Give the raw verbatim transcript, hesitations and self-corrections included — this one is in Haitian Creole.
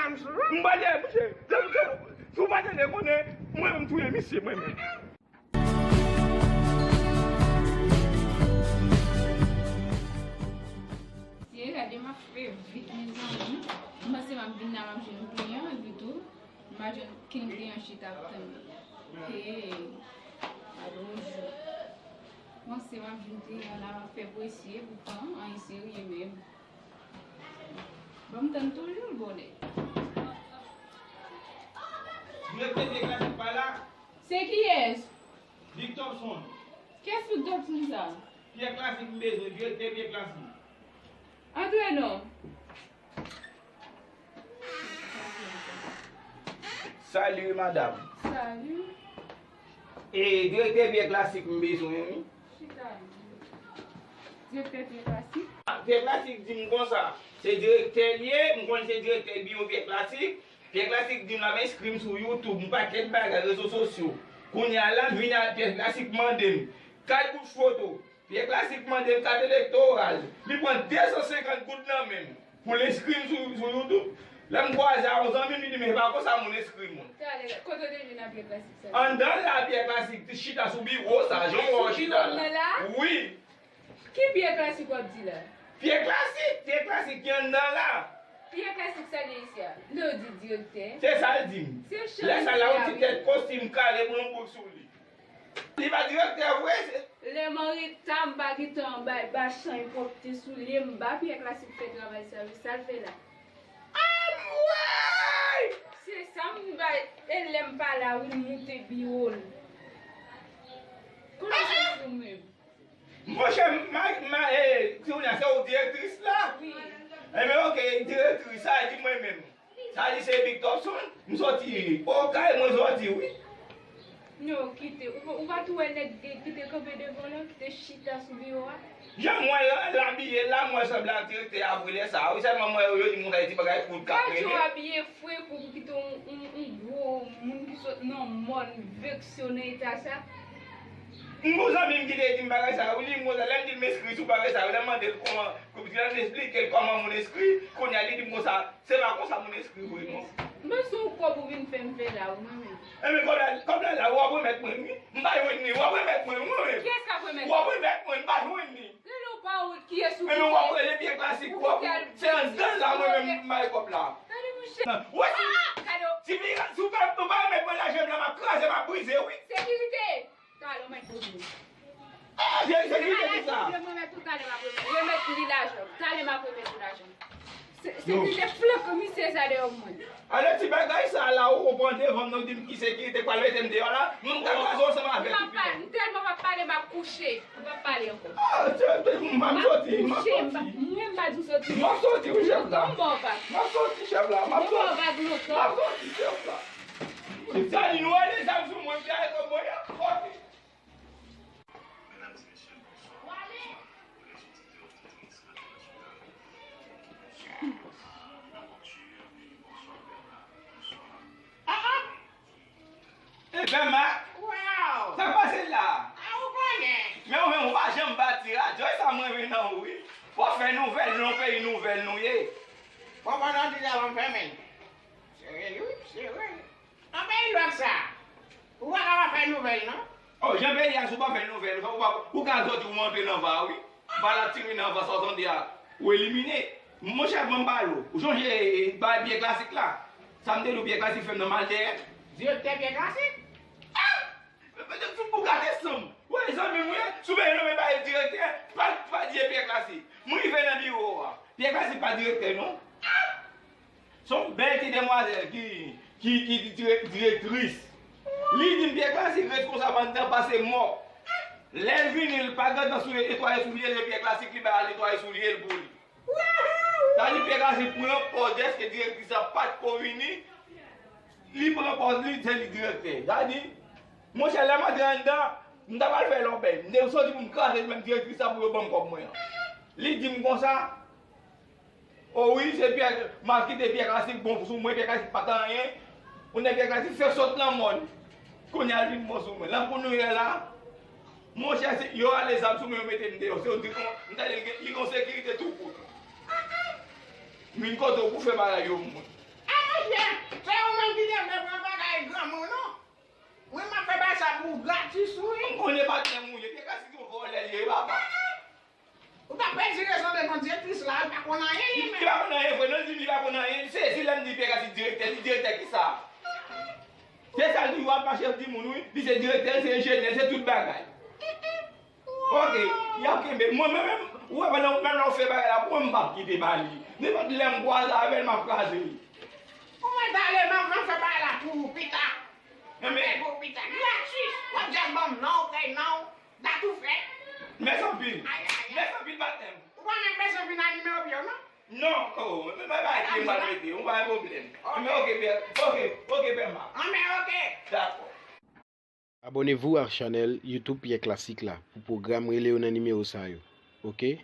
M pa tande, monchè. Si w pa tande konnen, mwen menm touye misye, mwen menm. Mesye, gade m ap fè vit, mezanmi. M panse m ap vin la, m ap jwenn kliyan, epi tou, m pa jwenn kenn kliyan chita ap tann. Hey, pa gwo jou. M panse m ap jwenn kliyan la, m ap fè presye, poutan, anyen serye menm. Ban m tann toujou l, bòlè. Direktè Pyè Klasik pa la. Se kiyès? Vic Topson. Kiyès Vic Topson sa? Pyè Klasik m bezwen, direktè Pyè Klasik. Antre non. Salut madame. Salut. E direktè Pyè Klasik m bezwen wi. Chita. Direktè Pyè Klasik? Pyè Klasik di m konsa, se direktè l ye, m konn se direktè biwo Pyè Klasik. Pyè Klasik di m l ap enskri m sou YouTube, m pakèt bagay, rezo sosyo. Kounye a la, m vin a Pyè Klasik mande m kat bout foto. Pyè Klasik mande m kat elektoral. Li pran de san senkant goud nan men m pou l enskri m sou, sou YouTube. Lè m kwaze a yon zanmi m, li di m, e pa konsa moun enskri moun. Talè, kote w te jwenn a Pyè Klasik sa? Anndan la, Pyè Klasik te chita sou biwo sa, jan w wè w chita la. Sou biwo m nan la? Wi. Ki Pyè Klasik w ap di la? Pyè Klasik, Pyè Klasik ki anndan la. Pyè Klasik sa l ye isi a? Lè w di direktè. Se sa l di m. Lè sa l la, yon ti tèt kostim kale pou yon boug sou li. Li pa direktè vre, se. Lè m anreta, m pa gentan bay, bay chay pwòpte sou li, m ba Pyè Klasik fè travay sa, wi, sa l fè la. Anmwey! Se sa m bay, e lè m pa la, wi, m moute biwo l. Kote w soti ou menm? Monchè, ma, ma, e, kounye a se ou direktris la? Wi. Enben, oke, direktris, sa di mwen menm. Sa di se Vic Topson, m soti Okay, mwen soti wi. Non, kite. Ou, ou pa tou wè nèg ki te kanpe devan w lan, ki te chita sou biwo a? Jan m wè l, l abiye la, m wè sanble ak direktè a vre lè sa a wi. Sèlman m wè yo di m konsa, ti bagay kout k ap rele. Gad jan w abiye fre pou, pou kite yon, yon, yon gwo moun ki sot nan mòn vekse w nan eta sa. M gon zanmi m ki te di m bagay sa wi, li di m konsa, lè m di l m enskri sou bagay sa wi, lè m mande l kòman, pou l esplike l kòman moun enskri, kounye a li di m konsa, se pa konsa moun enskri vre non. M panse se yon kòb ou vin fè m fè la wi mwen menm. Enben kòb la, kòb la la, w ap remèt mwen l wi. M pa jwenn li, w ap remèt mwen l wi mwen menm. Kiyès k ap remèt ou? W ap remèt mwen l, m pa jwenn li. Rele w pa wont, kiyès ou ki... Enben w ap rele Pyè Klasik, w ap, se anndan la mwen menm m bay kòb la. Tande monchè. Wè si, si w pa, si w pa remèt mwen lajan m la, m ap kraze, m ap brize wi. Sekirite! Talè w mèt poze w. Ah, se, se ki te di sa? Lè mwen mèt ou talè m ap remèt. Remèt li lajan. Talè m ap remèt ou lajan. Se, se ki te flanke misye sa deyò mwen. Ale ti bagay sa la, ou pran devan m, nou di m ki sekirite k pral mete m deyò la. Moun ka kraze ansanm avèk ou pitit. M tèlman p ap pale, m ap kouche. M p ap pale ankò. Ah, se, se, m ap soti, m ap soti. Mwen m pa di w soti. M ap soti wi chèf la. M ba w vag. M ap soti chèf la, m ap soti. M ba w vag lontan. M ap soti chèf la. Sa di nou ale zam sou mwen, se avèk mwen an. Ok. Mesdames et messieurs, bonsoir. Bonsoir pour les auditeurs, auditrices, internationales. Bonsoir. Aventure, bonsoir, Bernard. Bonsoir. Ah, ah. E Bèmak. Wow. Sa k pase la? Ah, ou konnen. Men ou menm, ou pa janm bati radyo, e sa mwen renmen nan ou, wi. W ap fè nouvèl, nou nan peyi nouvèl nou ye. Bon, pandan w di sa, ban m fèmen. Se vre, wi, se vre. Nan peyi lòk sa, ou pa ka pa fè nouvèl, non? O, jan peyi a, si w pa fè nouvèl, ou pa, ou ka soti, ou antre nan va, wi. Bal ap tire nan va, sa w tande a, ou elimine. Monchè, ban m pale w. Ou sonje, e, bagay Pyè Klasik la? Sa m te di w, Pyè Klasik fè m nan mal dèyè. Direktè Pyè Klasik? Ah! Ou gate san m. Ou wè zanmi m, wi. Si w bezwen nonmen bagay direktè, pa, pa di e Pyè Klasik. M rive nan biwo a. Pyè Klasik pa direktè, non. Ah! Se yon bèl ti demwazèl ki, ki, ki dire-, direktris. Li di m Pyè Klasik reskonsab anndan pase mò. Lè l vini, l pa gentan sou netwaye soulye l, e Pyè Klasik li bay al netwaye soulye l pou li. Sa di Pyè Klasik pran pòz dèske direktris la pa t ko vini, li pran pòz li, se li direktè. Sa di, monchè, lè m antre anndan, m ta pral fè lòbèy. M te soti pou m kraze menm direktris la pou yo ban m kòb mwen an. Li di m konsa, O wi, se Pyè, m al kite Pyè Klasik bon sou mwen, Pyè Klasik pa t anyen. Kounye a Pyè Klasik fè sot nan mòn. Kounye a l vin bon sou mwen. Lan kounye a la, monchè, se, yo rale zam sou mwen, yo mete m deyò. Se yo di kon, m tande li gen, li gen sekirite tou kout. M vin kote w pou fè bagay yo, mwen. Ou gratis, wi. M konnen patnè m ou ye. Pyè Klasi se yon vòlè li ye, papa. Ou ta pèdi rezon devan direktris la, li pa konn anyen, li menm. Li pa konn anyen vre, non, li di m li pa konn anyen. Se, se lè m di Pyè Klasi direktè, li direktè kisa? Se sa l toujou ap mache ap di moun, wi. Li se direktè, li se enjenyè, li se tout bagay. Ok, y ap kenbe. Mwen menm, ou wè pandan, menm lè w fè bagay la, mwen m p ap kite ba li. Nenpòt lè m kwaze avè l, m ap kraze li. Ou mèt ale, m ap, m ap fè bagay la pou ou pita. Nan men. Pou pita. Gratis. W ap just ban m non, ou kay non. Dat ou fèt. Mèsi anpil. Ay, ay, ay. Mèsi anpil, patnè m. Ou pa menm bezwen vin al nimewo pye w, non? Non, oh, men pa bay pye m pral mete, ou pa gen pwoblèm. Ok. Men ok, pè, ok, ok, pè m. Ah, men ok. Dakò. Abonnez-vous à channel YouTube Pyè Klasik la pou pwogram Rele yo nan nimewo sa yo. Ok?